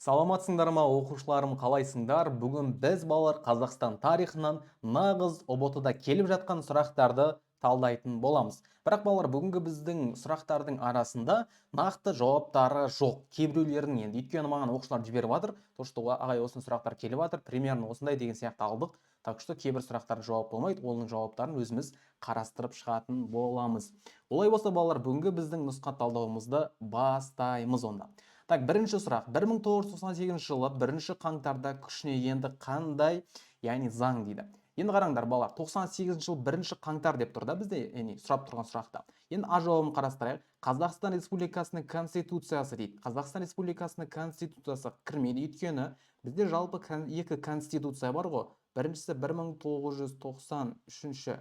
Саламатсыңдар ма, оқушыларым, қалайсыңдар? Бүгін біз балалар Қазақстан тарихынан нағыз ҰБТ-да келіп жатқан сұрақтарды талдайтын боламыз. Бірақ балалар, бүгінгі біздің сұрақтардың арасында нақты жауаптары жоқ. Кейбіреулерінің енді, өйткені маған оқушылар жіберіп жатыр, то что ағай осындай сұрақтар келіп жатыр, примерно осындай деген сияқты алдық. Так что кейбір сұрақтар жауап болмайды, оның жауаптарын өзіміз қарастырып шығатын боламыз. Олай болса балалар, бүгінгі біздің нұсқа талдауымызды бастаймыз онда. Так, бірінші сұрақ. 1998 жылы бірінші қаңтарда күшіне енді қандай, яғни заң дейді. Енді қараңдар балалар, 98 жыл бірінші қаңтар деп тұр да бізде, яғни сұрап тұрған сұрақта. Енді А жауабын қарастырайық. Қазақстан Республикасының Конституциясы дейді. Қазақстан Республикасының Конституциясы кірмейді, өйткені бізде жалпы екі конституция бар ғой. Біріншісі 1993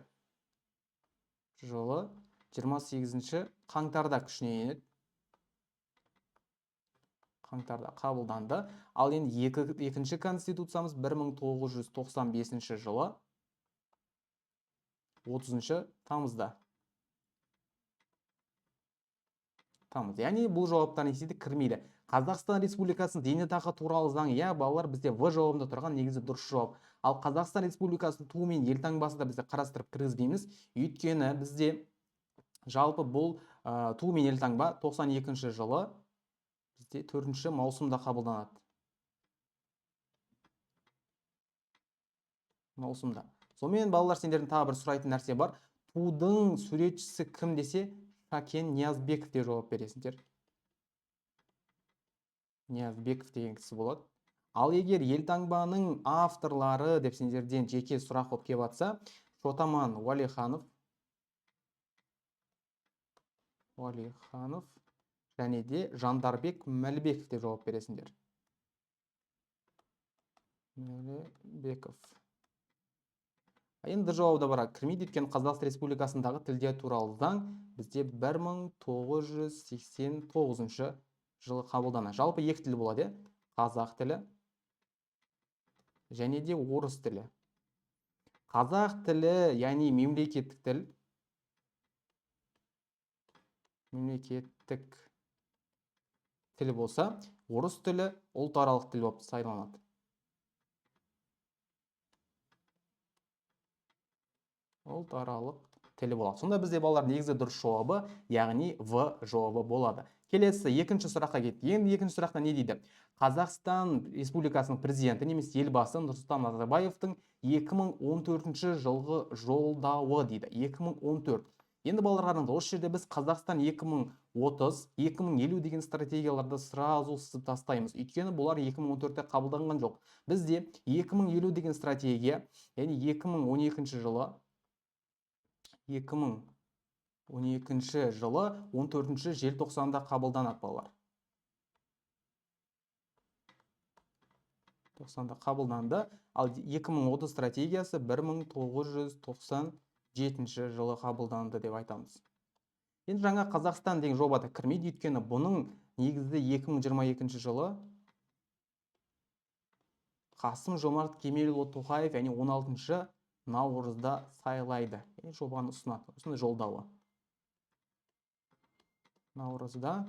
жылы 28 қаңтарда күшіне енеді. Қаңтарда қабылданды. Ал енді екінші конституциямыз 1995 жылы 30 тамызда. Тамыз. Яғни бұл жауаптар не істейді? Кірмейді. Қазақстан Республикасының зейнетақы туралы заң, иә, балалар, бізде В жауабында тұрған негізі дұрыс жауап. Ал Қазақстан Республикасының туы мен елтаңбасы да бізде қарастырып кіргізбейміз. Өйткені бізде жалпы бұл ту мен елтаңба 92 жылы бізде 4 маусымда қабылданады. Маусымда. Сонымен балалар, сендердің тағы бір сұрайтын нәрсе бар. Тудың суретшісі кім десе, Шәкен Ниязбеков деп жауап бересіңдер. Ниязбеков деген кісі болады. Ал егер елтаңбаның авторлары деп сендерден жеке сұрақ болып келіп жатса, Шотаман Уәлиханов, Уәлиханов және де Жандарбек Мәлібеков деп жауап бересіңдер. Мәлібеков. Енді жауабы да бар, кірмейді, өйткені Қазақстан Республикасындағы тілдер туралы заң бізде 1989 жылы қабылданады. Жалпы екі тіл болады, иә? Қазақ тілі және де орыс тілі. Қазақ тілі, яғни мемлекеттік тіл, мемлекеттік тіл болса, орыс тілі ұлтаралық тіл болып сайланады. Ұлтаралық тілі болады. Сонда бізде балалар негізі дұрыс жауабы, яғни В жауабы болады. Келесі екінші сұраққа кеттік. Енді екінші сұрақта не дейді? Қазақстан Республикасының президенті немесе елбасы Нұрсұлтан Назарбаевтың 2014 жылғы жолдауы дейді. 2014. Енді балалар қараңыз, осы жерде біз Қазақстан 2030, 2050 деген стратегияларды сразу сызып тастаймыз. Өйткені бұлар 2014-те қабылданған жоқ. Бізде 2050 деген стратегия, яғни 2012 жылы, 2012 жылы 14 желтоқсанда қабылданады балалар. Тоқсанда қабылданды. Ал 2030 стратегиясы 1997 жылы қабылданды деп айтамыз. Енді жаңа Қазақстан деген жобада кірмейді, өйткені бұның негізі 2022 жылы Қасым Жомарт Кемелұлы Тоқаев, яғни 16 наурызда сайлайды. Яғни жобаны ұсынады. Осындай жолдауы. Наурызда,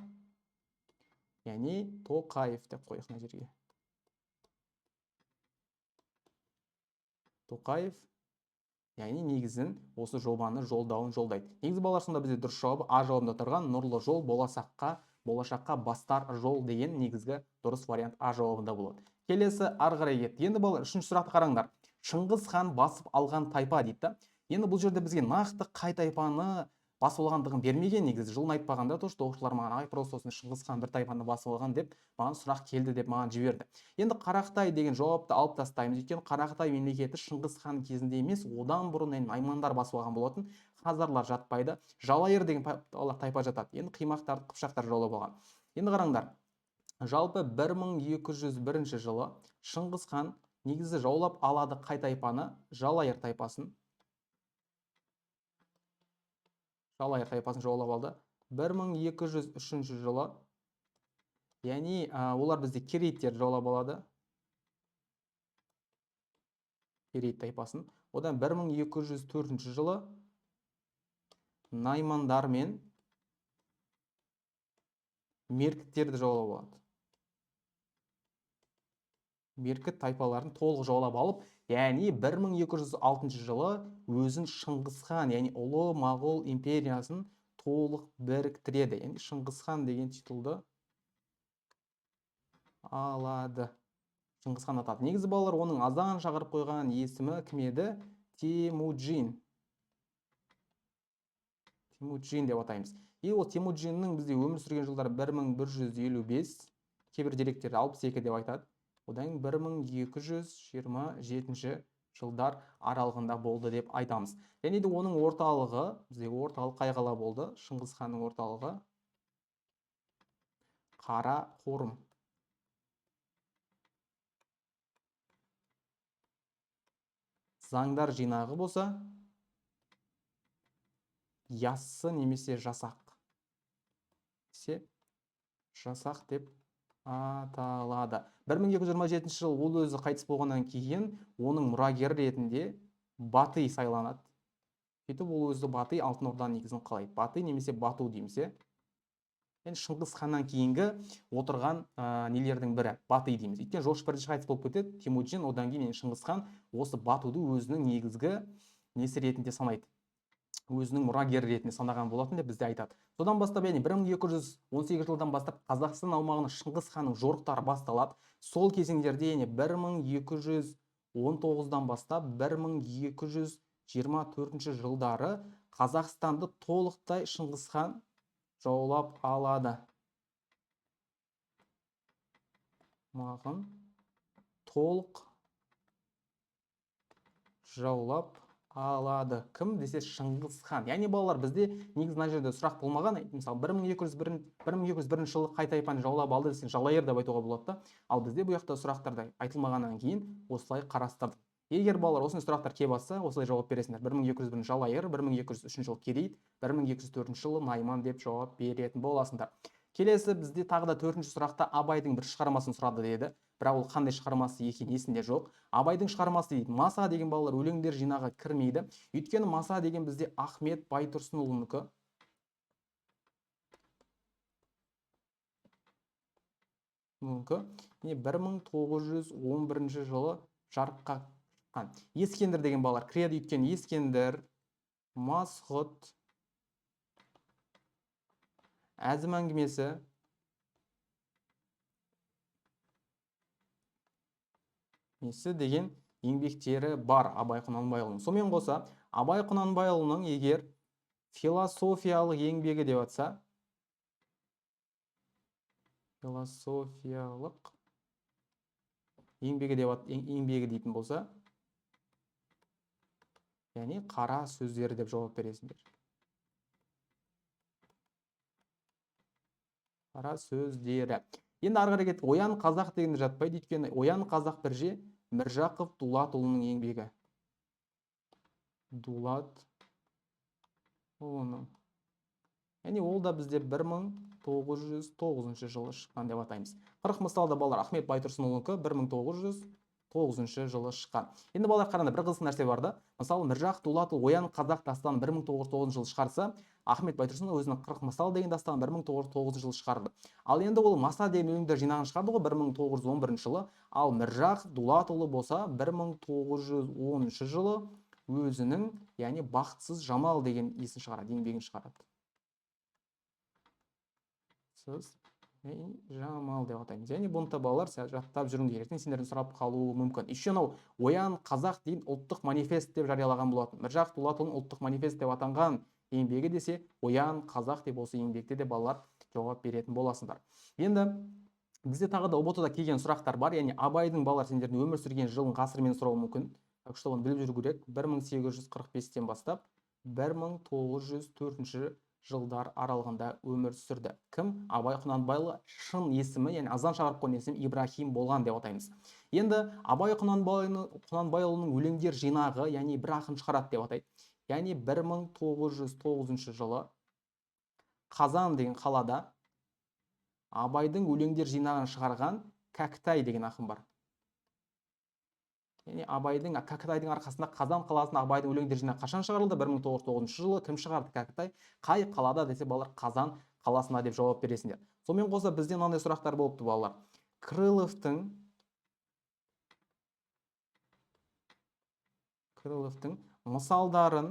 яғни Тоқаев деп қояйық мына жерге. Тоқаев, яғни негізін осы жобаны жолдауын жолдайды. Негізі балалар, сонда бізде дұрыс жауабы А жауабында тұрған нұрлы жол болашаққа бастар жол деген негізгі дұрыс вариант А жауабында болады. Келесі ары қарай кетті. Енді балалар үшінші сұрақты қараңдар. Шыңғыс хан басып алған тайпа дейді да. Енді бұл жерде бізге нақты қай тайпаны басып алғандығын бермеген, негізі жылын айтпағанда, то что оқушылар маған ай просто осыны Шыңғыс хан бір тайпаны басып алған деп маған сұрақ келді деп маған жіберді. Енді Қарақытай деген жауапты алып тастаймыз, өйткені Қарақытай мемлекеті Шыңғыс хан кезінде емес, одан бұрын енді наймандар басып алған болатын. Хазарлар жатпайды, Жалайыр деген тайпа жатады. Енді қимақтарды қыпшақтар жаулап алған. Енді қараңдар, жалпы 1201 жылы Шыңғыс хан негізі жаулап алады қай тайпаны? Жалайыр тайпасын. Жалайыр тайпасын жаулап алды. 1203 жылы, яғни, олар бізде керейттерді жаулап алады. Керейт тайпасын. Одан 1204 жылы наймандар мен меркіттерді жаулап алады. Меркіт тайпаларын толық жаулап алып, яғни 1206 жылы өзін Шыңғыс хан, яғни ұлы Моғол империясын толық біріктіреді. Яғни Шыңғыс хан деген титулды алады. Шыңғыс хан атады. Негізі балалар, оның азан шақырып қойған есімі кім еді? Темуджин. Темуджин деп атаймыз. И ол Темуджиннің бізде өмір сүрген жылдары 1155, кейбір деректер 62 деп айтады. Одан кейін 1227 жылдар аралығында болды деп айтамыз. Және де оның орталығы, бізде орталық қай қала болды? Шыңғыс ханның орталығы Қарақорым. Заңдар жинағы болса, Яссы немесе Жасақ. Се Жасақ деп аталады. 1227 жыл ол өзі қайтыс болғаннан кейін оның мұрагері ретінде Батый сайланады. Сөйтіп ол өзі Батый Алтын Орданың негізін қалайды. Батый немесе Бату дейміз, иә. Енді Шыңғыс ханнан кейінгі отырған нелердің бірі Батый дейміз. Өйткені Жошы бірінші қайтыс болып кетеді, Темуджин, одан кейін енді Шыңғыс хан осы Батуды өзінің негізгі несі ретінде санайды. Өзінің мұрагері ретінде санаған болатын деп бізде айтады. Содан бастап, яғни 1218 жылдан бастап Қазақстан аумағына Шыңғыс ханның жорықтары басталады. Сол кезеңдерде, яғни 1219-дан бастап 1224 жылдары Қазақстанды толықтай Шыңғыс хан жаулап алады. Мағын толық жаулап алады. Кім десе Шыңғыс хан. Яғни балалар, бізде негізі мына жерде сұрақ болмаған. Мысалы, 1201 жылы қай тайпаны жаулап алды десең, Жалайыр деп айтуға болады да. Ал бізде бұл жақта сұрақтарда айтылмағаннан кейін осылай қарастырдық. Егер балалар осындай сұрақтар келіп жатса, осылай жауап бересіңдер. 1201 Жалайыр, 1203 жылы Керейт, 1204 жылы Найман деп жауап беретін боласыңдар. Келесі бізде тағы да төртінші сұрақта Абайдың бір шығармасын сұрады деді. Бірақ ол қандай шығармасы екені есінде жоқ. Абайдың шығармасы дейді. Маса деген балалар өлеңдер жинағы кірмейді. Өйткені Маса деген бізде Ахмет Байтұрсынұлынікі. Мүмкін. Міне 1911 жылы жарыққа шыққан. Ескендір деген балалар кіреді, өйткені Ескендір, Масғұт, Әзім әңгімесі, несі деген еңбектері бар Абай Құнанбайұлының. Сонымен қоса Абай Құнанбайұлының егер философиялық еңбегі деп атса, философиялық еңбегі деп еңбегі дейтін болса, яғни қара сөздері деп жауап бересіңдер. Қара сөздері. Енді ары қарай кеттік. Оян қазақ дегенде жатпайды, өйткені Оян қазақ бірже Міржақып Дулатұлының еңбегі. Дулатұлының. Яғни ол да бізде 1909 жылы шыққан деп атаймыз. 40 мысалда балалар Ахмет Байтұрсынұлынікі 1909 жылы шыққан. Енді балалар қараңдар, бір қызық нәрсе бар да. Мысалы, Міржақып Дулатұлы Оян қазақ дастанын 1909 жылы шығарса, Ахмет Байтұрсынұлы өзінің 40 мысал деген дастанын 1909 жылы шығарды. Ал енді ол Маса деген өлеңдер жинағын шығарды ғой 1911 жылы. Ал Міржақып Дулатұлы болса 1910 жылы өзінің, яғни Бақытсыз Жамал деген есін шығарады, еңбегін шығарады. Сыз Жамал деп атаймыз. Яғни бұны да балалар жаттап жүріңдер, ертең сендерден сұрап қалуы мүмкін. Еще анау Оян қазақ деген ұлттық манифест деп жариялаған болатын. Міржақып Дулатұлының ұлттық манифест деп атанған еңбегі десе, Оян қазақ деп осы еңбекте де балалар жауап беретін боласыңдар. Енді бізде тағы да ҰБТ-да келген сұрақтар бар. Яғни Абайдың балалар сендердің өмір сүрген жылын ғасырмен сұрауы мүмкін. Так что оны біліп жүру керек. 1845-тен бастап 1904 жылдар аралығында өмір сүрді. Кім? Абай Құнанбайұлы шын есімі, яғни азан шақырып қойған есімі Ибрахим болған деп атаймыз. Енді Абай Құнанбайұлының өлеңдер жинағы, яғни бір ақын шығарады деп атайды. Яғни 1909 жылы Қазан деген қалада Абайдың өлеңдер жинағын шығарған Кәкітай деген ақын бар. Яғни Абайдың, Кәкітайдың арқасында Қазан қаласында Абайдың өлеңдер жинағы қашан шығарылды? 1909 жылы. Кім шығарды? Кәкітай. Қай қалада десе балалар Қазан қаласында деп жауап бересіңдер. Сонымен қоса бізде мынандай сұрақтар болыпты балалар. Крыловтың Крыловтың мысалдарын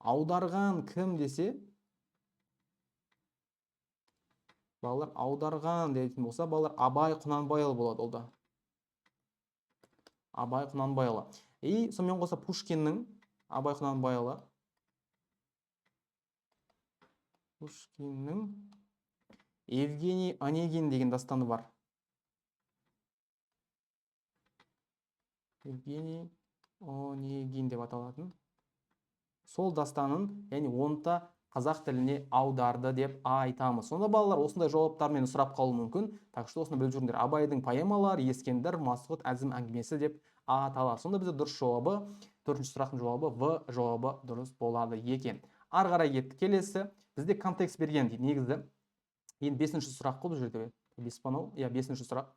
аударған кім десе, балалар аударған дейтін болса, балалар Абай Құнанбайұлы болады ол да. Абай Құнанбайұлы. И сонымен қоса Пушкиннің Абай Құнанбайұлы. Пушкиннің Евгений Онегин деген дастаны бар. Евгений Онегин деп аталатын. Сол дастанын, яғни оны да қазақ тіліне аударды деп айтамыз. Сонда балалар осындай жауаптармен сұрап қалуы мүмкін. Так что осыны біліп жүріңдер. Абайдың поэмалары Ескендір, Масғұт, Әзім әңгімесі деп аталады. Сонда бізде дұрыс жауабы, төртінші сұрақтың жауабы В жауабы дұрыс болады екен. Ары қарай кеттік. Келесі бізде контекст берген дейді негізі. Енді бесінші сұрақ қой бұл жерде. Бес па мынау? Иә, бесінші сұрақ.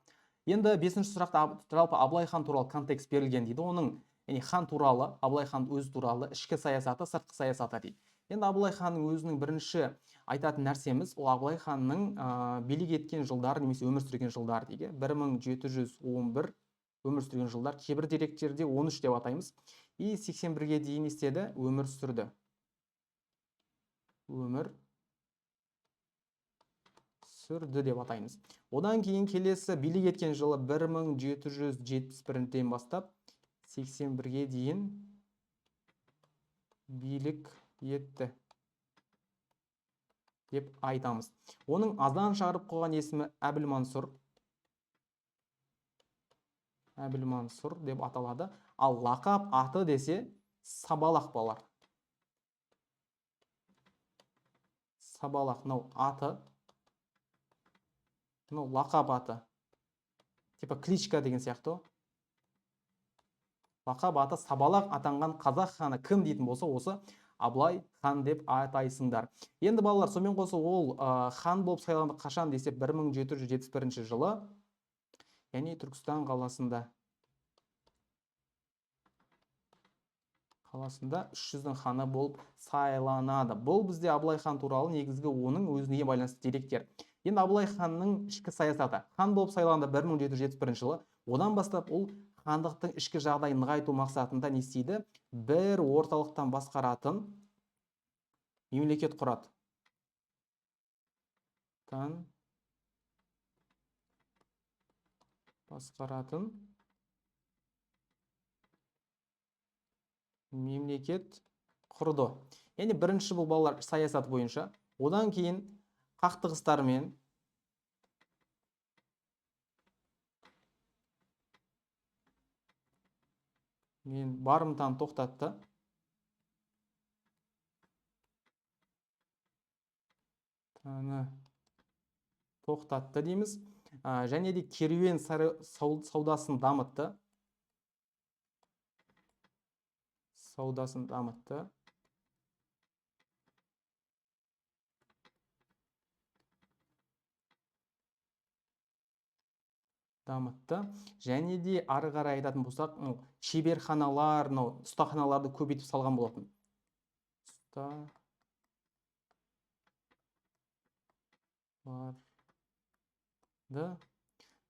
Енді бесінші сұрақта жалпы Абылай хан туралы контекст берілген дейді. Оның, яғни хан туралы, Абылай хан өзі туралы, ішкі саясаты, сыртқы саясаты дейді. Енді Абылай ханның өзінің бірінші айтатын нәрсеміз, ол Абылай ханның, билік еткен жылдары немесе өмір сүрген жылдары дейді. 1711 өмір сүрген жылдар, кейбір деректерде 13 деп атаймыз. И 81-ге дейін істеді, өмір сүрді. Өмір сүрді деп атаймыз. Одан кейін келесі билік еткен жылы 1771-ден бастап 81-ге дейін билік етті деп айтамыз. Оның азан шығарып қойған есімі Әбілмансұр. Әбілмансұр деп аталады. Ал лақап аты десе Сабалақ балалар. Сабалақ мынау аты, мынау лақап аты. Типа кличка деген сияқты. Лақап аты Сабалақ атанған қазақ ханы кім дейтін болса, осы Абылай хан деп атайсыңдар. Енді балалар, сонымен қоса ол, хан болып сайланды қашан десе, 1771 жылы, яғни Түркістан қаласында. Қаласында үш жүздің ханы болып сайланады. Бұл бізде Абылай хан туралы негізгі оның өзіне байланысты деректер. Енді Абылай ханның ішкі саясаты. Хан болып сайланды 1771 жылы. Одан бастап ол хандықтың ішкі жағдайын нығайту мақсатында не істейді? Бір орталықтан басқаратын мемлекет құрады. Тан басқаратын мемлекет құрды. Яғни бірінші бұл балалар саясат бойынша, одан кейін қақтығыстармен мен барымтаны тоқтатты. Таны тоқтатты дейміз. Және де керуен саудасын дамытты. Саудасын дамытты. Дамытты. Және де ары қарай айтатын болсақ, шеберханалар, ұстаханаларды көбейтіп салған болатын. Ұсталарды,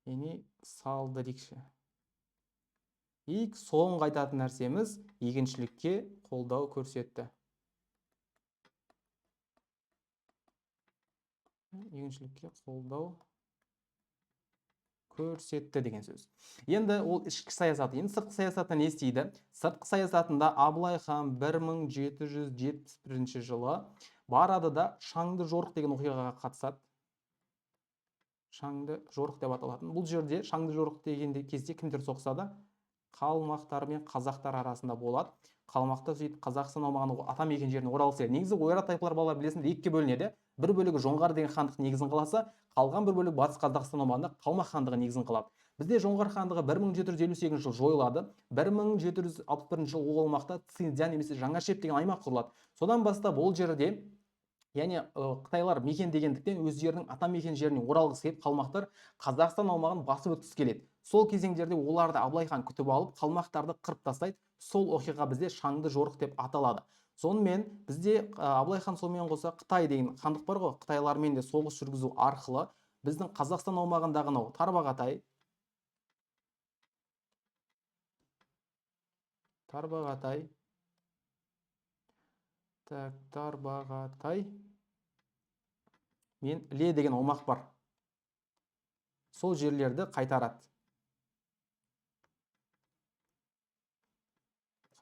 яғни салды дейікші. И соңғы айтатын нәрсеміз, егіншілікке қолдау көрсетті. Егіншілікке қолдау көрсетті деген сөз. Енді ол ішкі саясат. Енді сыртқы саясатта не істейді? Сыртқы саясатында Абылай хан 1771 жылы барады да Шаңды жорық деген оқиғаға қатысады. Шаңды жорық деп аталатын. Бұл жерде Шаңды жорық деген кезде кімдер соғысады? Қалмақтар мен қазақтар арасында болады. Қалмақтар сөйтіп Қазақстан аумағына атамекен жеріне оралғысы келеді. Негізі ойрат тайпалар балалар білесіңдер екіге бөлінеді. Бір бөлігі Жоңғар деген хандық негізін қаласа, қалған бір бөлігі Батыс Қазақстан аумағында Қалмақ хандығы негізін қалады. Бізде Жоңғар хандығы 1758 жылы жойылады. 1761 жылы ол аумақта Цинцзян немесе Жаңашеп деген аймақ құрылады. Содан бастап ол жерде, яғни, қытайлар мекендегендіктен өздерінің атамекен жеріне оралғысы келіп, қалмақтар Қазақстан аумағын басып өткісі келеді. Сол кезеңдерде оларды Абылай хан күтіп алып, қалмақтарды қырып тастайды. Сол оқиға бізде Шаңды жорық деп аталады. Сонымен бізде, Абылай хан сонымен қоса Қытай деген хандық бар ғой, қытайлармен де соғыс жүргізу арқылы біздің Қазақстан аумағындағы мынау Тарбағатай, Тарбағатай. Так, Тарбағатай мен Іле деген аумақ бар. Сол жерлерді қайтарады.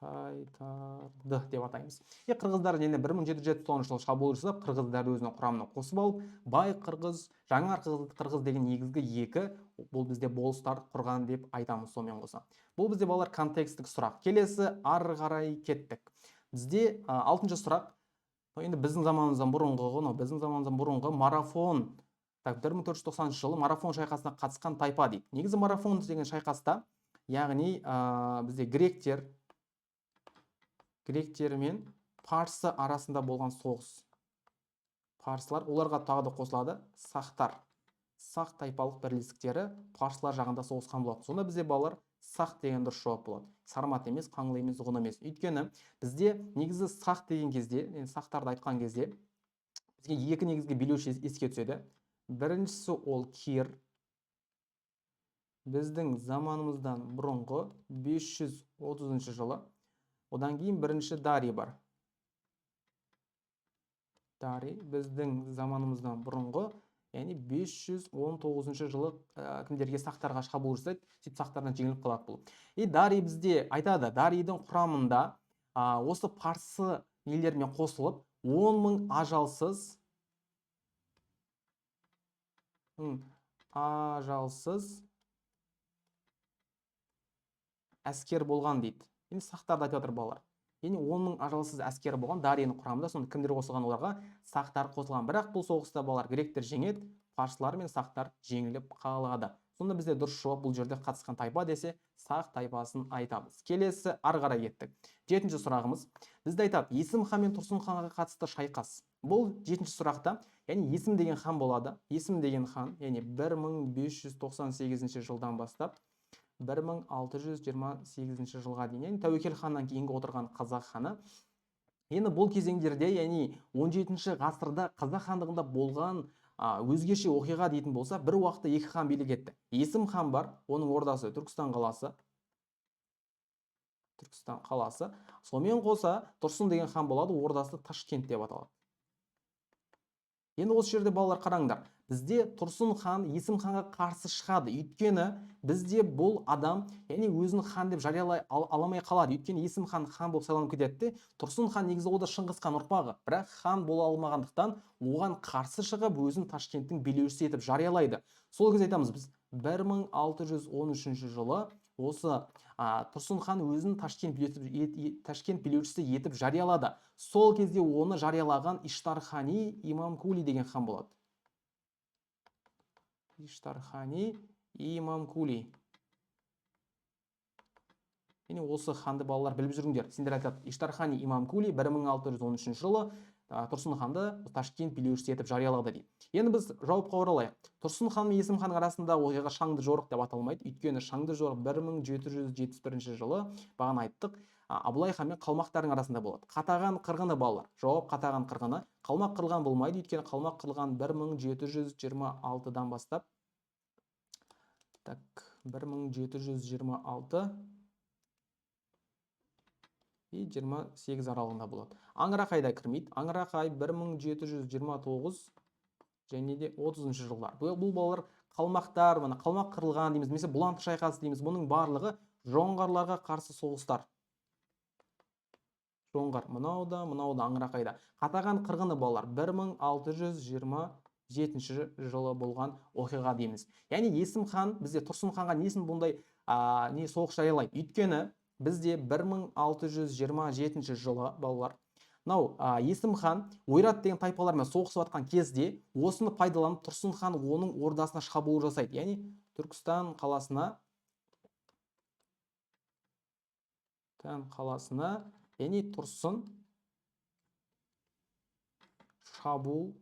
Қайтарды деп атаймыз. Қырғыздар енді 1779 жылы шабуыл жасап, қырғыздарды өзінің құрамына қосып алып, бай қырғыз, жаңа қырғыз деген негізгі екі, бұл бізде болыстар құрған деп айтамыз сонымен қоса. Бұл бізде балалар контекстік сұрақ. Келесі ары қарай кеттік. Бізде алтыншы сұрақ. Енді біздің заманымыздан бұрынғы, мынау біздің заманымыздан бұрынғы марафон. Так, 1490 жылы марафон шайқасына қатысқан тайпа дейді. Негізі марафон деген шайқаста, яғни бізде гректер мен парсы арасында болған соғыс. Парсылар, оларға тағы да қосылады сақтар. Сақ тайпалық бірлестіктері парсылар жағында соғысқан болатын. Сонда бізде балалар сақ деген дұрыс жауап болады. Сармат емес, қаңлы емес, ғұн емес. Өйткені бізде негізі сақ деген кезде, енді сақтарды айтқан кезде бізге екі негізгі билеуші еске түседі. Біріншісі ол Кир. Біздің заманымыздан бұрынғы 530 жылы. Одан кейін бірінші Дарий бар. Дарий біздің заманымыздан бұрынғы, яғни 519 жылы кімдерге, сақтарға шабуыл жасайды, сөйтіп сақтардан жеңіліп қалады бұл. И Дарий бізде айтады, Дарийдің құрамында осы парсы елдерімен қосылып 10 мың ажалсыз әскер болған дейді. Енді сақтарды айтып жатыр балалар. Яғни 10 мың ажалсыз әскер болған Дарийдің құрамында, сонда кімдер қосылған оларға? Сақтар қосылған. Бірақ бұл соғыста балалар гректер жеңеді, парсылар мен сақтар жеңіліп қалады. Сонда бізде дұрыс жауап бұл жерде қатысқан тайпа десе, сақ тайпасын айтамыз. Келесі ары қарай кеттік. Жетінші сұрағымыз. Бізде айтады, Есім хан мен Тұрсын ханға қатысты шайқас. Бұл жетінші сұрақта, яғни Есім деген хан болады. Есім деген хан, яғни 1598 жылдан бастап 1628 жылға дейін, яғни Тәуекел ханнан кейінгі отырған қазақ ханы. Енді бұл кезеңдерде, яғни 17 ғасырда қазақ хандығында болған өзгеше оқиға дейтін болса, бір уақытта екі хан билік етті. Есім хан бар, оның ордасы Түркістан қаласы. Түркістан қаласы. Сонымен қоса Тұрсын деген хан болады, ордасы Ташкент деп аталады. Енді осы жерде балалар қараңдар. Бізде Тұрсын хан Есім ханға қарсы шығады. Өйткені бізде бұл адам, яғни өзін хан деп жариялай аламай қалады. Өйткені Есім хан хан болып сайланып кетеді де, Тұрсын хан негізі ол да Шыңғыс хан ұрпағы, бірақ хан бола алмағандықтан оған қарсы шығып өзін Ташкенттің билеушісі етіп жариялайды. Сол кезде айтамыз біз 1613 жылы осы Тұрсын хан өзін Ташкент билеушісі етіп жариялады. Сол кезде оны жариялаған Иштархани Имамкули деген хан болады. Иштархани Имамкули. Яғни осы ханды балалар біліп жүріңдер. Сендер айтады, Иштархани Имамкули 1613 жылы Тұрсын ханды Ташкент билеушісі етіп жариялады дейді. Енді біз жауапқа оралайық. Тұрсын хан мен Есім ханның арасында оқиға Шаңды жорық деп аталмайды. Өйткені Шаңды жорық 1771 жылы, бағана айттық, Абылай хан мен қалмақтардың арасында болады. Қатаған қырғыны балалар. Жауап Қатаған қырғыны. Қалмақ қырылған болмайды, өйткені қалмақ қырылған 1726-дан бастап, так, 1726 и 28 аралығында болады. Аңырақай да кірмейді. Аңырақай 1729 және де 30 жылдар. Бұл балалар қалмақтар, мына қалмақ қырылған дейміз, немесе Бұланты шайқасы дейміз. Бұның барлығы жоңғарларға қарсы соғыстар. Жоңғар, мынау да, мынау да Аңырақайда. Қатаған қырғыны балалар 1627 жылы болған оқиға дейміз. Яғни Есім хан бізде Тұрсын ханға несін бұндай, не соғыс жариялайды? Өйткені бізде 1627 жылы балалар, мынау, Есім хан Ойрат деген тайпалармен соғысып жатқан кезде осыны пайдаланып Тұрсын хан оның ордасына шабуыл жасайды. Яғни Түркістан қаласына, Тан қаласына, яғни Тұрсын шабуыл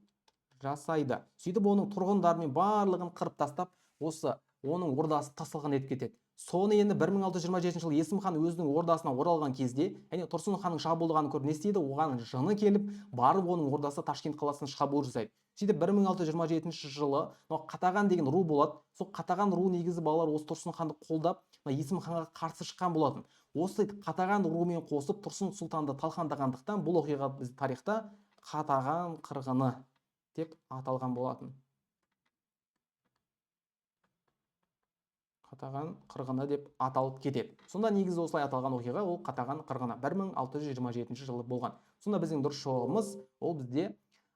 жасайды. Сөйтіп оның тұрғындарымен барлығын қырып тастап, осы оның ордасын тасалған етіп кетеді. Соны енді 1627 жылы Есім хан өзінің ордасына оралған кезде, яғни Тұрсын ханның шабуылдағанын көріп не істейді? Оған жыны келіп, барып оның ордасы Ташкент қаласына шабуыл жасайды. Сөйтіп 1627 жылы мынау Қатаған деген ру болады. Сол Қатаған ру негізі балалар осы Тұрсын ханды қолдап, мына Есім ханға қарсы шыққан болатын. Осы Қатаған руымен қосып Тұрсын сұлтанды талқандағандықтан бұл оқиға біз тарихта Қатаған қырғыны деп аталған болатын. Қатаған қырғыны деп аталып кетеді. Сонда негізі осылай аталған оқиға ол Қатаған қырғыны 1627 жылы болған. Сонда біздің дұрыс жауабымыз ол бізде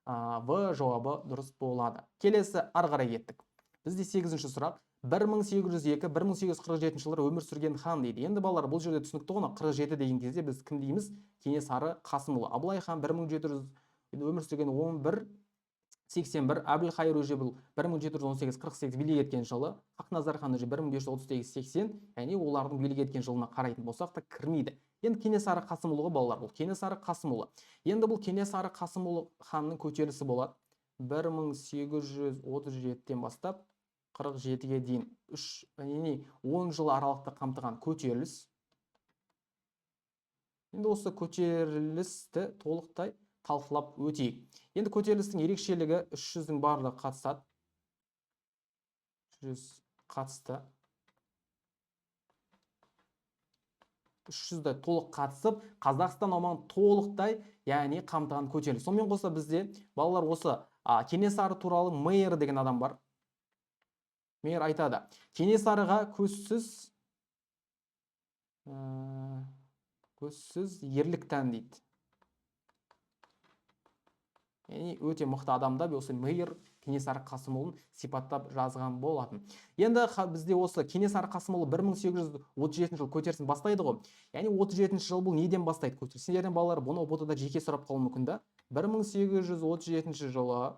В жауабы дұрыс болады. Келесі ары қарай кеттік. Бізде 8-ші сұрақ. 1802, 1847 жылдары өмір сүрген хан дейді. Енді балалар бұл жерде түсінікті ғой, 47 деген кезде біз кім дейміз? Кенесары Қасымұлы. Абылай хан 1700 өмір сүрген 1181, Әбілхайыр уже бұл 1718-48 билік еткен жылы, Хақназар хан уже 1538-80, яғни олардың билік еткен жылына қарайтын болсақ та кірмейді. Енді Кенесары Қасымұлы ғой балалар, бұл Кенесары Қасымұлы. Енді бұл Кенесары Қасымұлы ханның көтерілісі болады. 1837-тен бастап 47-ге дейін үш, яғни 10 жыл аралықты қамтыған көтеріліс. Енді осы көтерілісті толықтай талқылап өтейік. Енді көтерілістің ерекшелігі 300-дің барлығы қатысады. 300 қатысты. 300-ді толық қатысып, Қазақстан аумағын толықтай, яғни қамтыған көтеріліс. Сонымен қоса бізде балалар осы, Кенесары туралы Мейер деген адам бар. Мейер айтады. Кенесарыға көзсіз ерлік тән дейді. Яғни өте мықты адамда осы Мейер Кенесары Қасымұлын сипаттап жазған болатын. Енді бізде осы Кенесары Қасымұлы 1837 жылы көтерілісін бастайды ғой. Яғни 37 жыл бұл неден бастайды көтеріліс? Сендерден балалар бұны ҰБТ-да жеке сұрап қалуы мүмкін да. 1837 жылы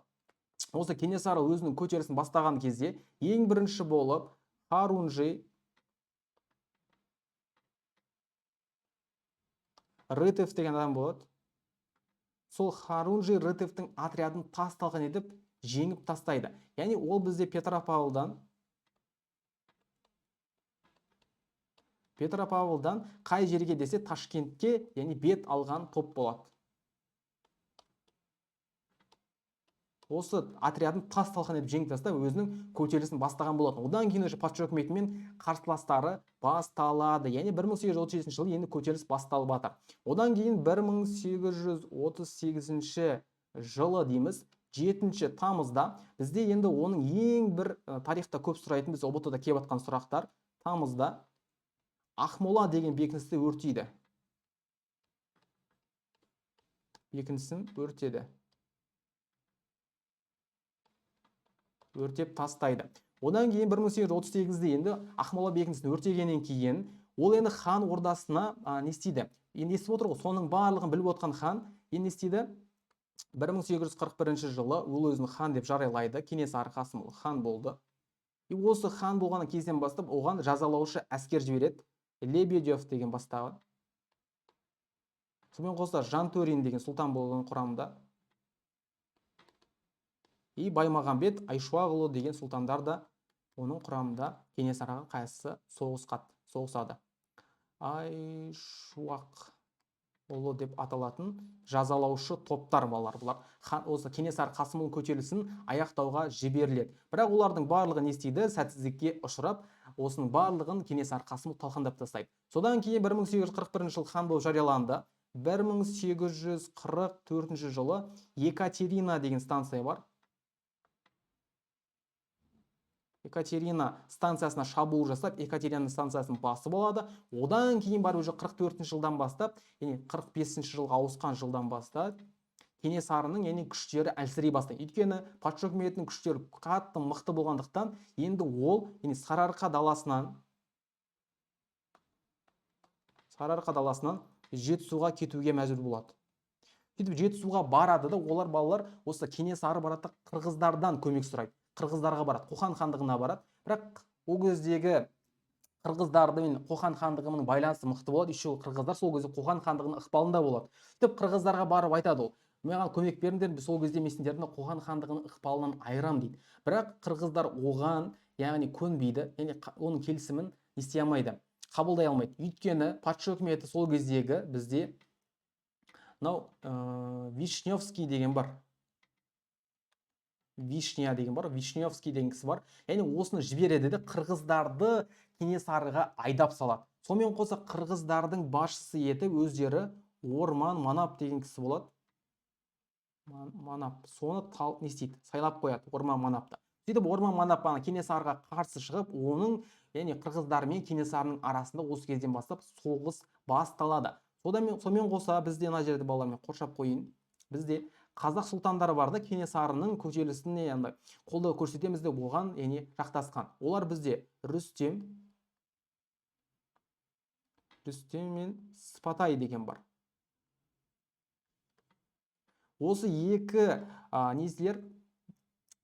осы Кенесары өзінің көтерілісін бастаған кезде ең бірінші болып Харунжи Рытов деген адам болады. Сол Харунжи Рытовтың отрядын тас талқан етіп жеңіп тастайды. Яғни ол бізде Петропавлдан қай жерге десе Ташкентке, яғни бет алған топ болады. Осы отрядын тас талқан етіп жеңіп тастап өзінің көтерілісін бастаған болатын. Одан кейін уже патша үкіметімен қарсыластары басталады. Яғни 1837 жылы енді көтеріліс басталып жатыр. Одан кейін 1838 жылы дейміз, 7 тамызда бізде енді оның ең бір тарихта көп сұрайтын, біз ҰБТ-да келіп жатқан сұрақтар, тамызда Ақмола деген бекіністі өртейді. Бекінісін өртеді. Өртеп тастайды. Одан кейін 1838-де енді Ақмола бекінісін өртегеннен кейін ол енді хан ордасына, не істейді? Енді естіп отыр ғой, соның барлығын біліп отқан хан енді не істейді? 1841 жылы ол өзін хан деп жариялайды. Кенесары Қасымұлы хан болды. И осы хан болған кезден бастап оған жазалаушы әскер жібереді. Лебедев деген бастағы. Сонымен қоса Жантөрин деген сұлтан болған құрамында. И Баймағамбет Айшуақұлы деген сұлтандар да оның құрамында Кенесарыға қарсы соғысады. Айшуақұлы деп аталатын жазалаушы топтар балалар бұлар. Осы Кенесары Қасымұлы көтерілісін аяқтауға жіберіледі. Бірақ олардың барлығы не істейді? Сәтсіздікке ұшырап, осының барлығын Кенесары Қасымұлы талқандап тастайды. Содан кейін 1841 жылы хан болып жарияланды. 1844 жылы Екатерина деген станция бар. Екатерина станциясына шабуыл жасап, Екатерина станциясын басып алады. Одан кейін барып уже 44 жылдан бастап, яғни 45 жылға ауысқан жылдан бастап, Кенесарының яғни күштері әлсірей бастайды. Өйткені патша үкіметінің күштері қатты мықты болғандықтан, енді ол яғни Сарыарқа даласынан Жетісуға кетуге мәжбүр болады. Сөйтіп Жетісуға барады да, олар балалар осы Кенесары барады да қырғыздардан көмек сұрайды. Қырғыздарға барады, Қоқан хандығына барады. Бірақ ол кездегі қырғыздарды мен Қоқан хандығының байланысы мықты болады. Еще қырғыздар сол кезде Қоқан хандығының ықпалында болады. Сөйтіп қырғыздарға барып айтады ол, маған көмек беріңдер, сол кезде мен сендерді Қоқан хандығының ықпалынан айырам дейді. Бірақ қырғыздар оған яғни көнбейді, яғни оның келісімін не істей алмайды, қабылдай алмайды. Өйткені патша үкіметі сол кездегі бізде мынау Вишневский деген бар. Вишня деген бар, Вишневский деген кісі бар. Яғни осыны жібереді де қырғыздарды Кенесарыға айдап салады. Сонымен қоса қырғыздардың басшысы етіп өздері Орман Манап деген кісі болады. Манап. Соны не істейді? Сайлап қояды Орман Манапты. Сөйтіп Орман Манап ана Кенесарыға қарсы шығып, оның, яғни қырғыздар мен Кенесарының арасында осы кезден бастап соғыс басталады. Сонымен қоса бізде мына жерде балалар мен қоршап қояйын. Бізде қазақ сұлтандары бар да, Кенесарының көтерілісіне андай қолдау көрсетеміз деп оған, яғни жақтасқан. Олар бізде Рүстем мен Сыпатай деген бар. Осы екі несілер,